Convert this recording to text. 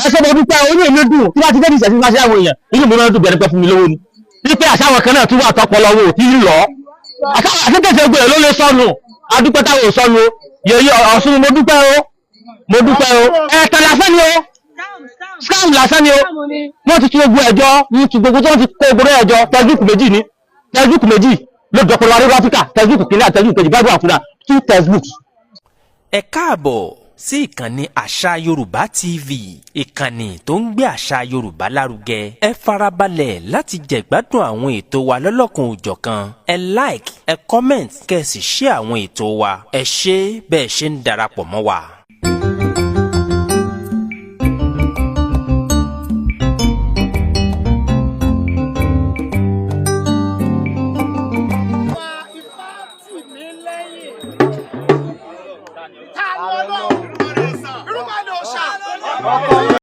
Ẹ ṣe, mo dúpẹ́. Oní èmi dùn tí wọ́n ti dé ìṣẹ̀sí máa ṣe àwọn èèyàn, inú mi máa ń dùn bí ẹni pé fún mi lówó ni, wípé àṣàwọn kan náà tún wà tọpọlọ wo tí ń lọ àtẹ́tẹ̀sẹ̀ gbé ló lè sọnù. Adúpẹ́ táwọn ò sọnù. Yèyé Ọ̀ṣun, mo dúpẹ́ o, mo dúpẹ́ o. Ẹ̀ẹ̀tẹ̀ lásán ni o, scam lásán ni o. Wọ́n ti tún gbogbo ẹ̀jọ́ ní ti gbogbo tí wọ́n ti kó gbogbo ẹ̀jọ́. Textbook méjì ni, textbook méjì ló dọ̀pọ̀lọpọ̀ arúgbó Áfíríkà, textbook kìíní àti textbook kejì, Bible and Quran, two textbooks. Ẹ káàbọ̀ sí ìkànnì Àṣà Yorùbá TV, ìkànnì tó ń gbé àṣà Yorùbá lárugẹ. Ẹ farabalẹ̀ láti jẹ̀gbádùn àwọn ètò wa lọ́lọ́kan òjọ̀kan. Ẹ like, ẹ comment, kẹ́ ẹ sì share àwọn ètò wa. Ẹ ṣé bẹ́ẹ̀ ṣe ń darapọ̀ mọ́ wa.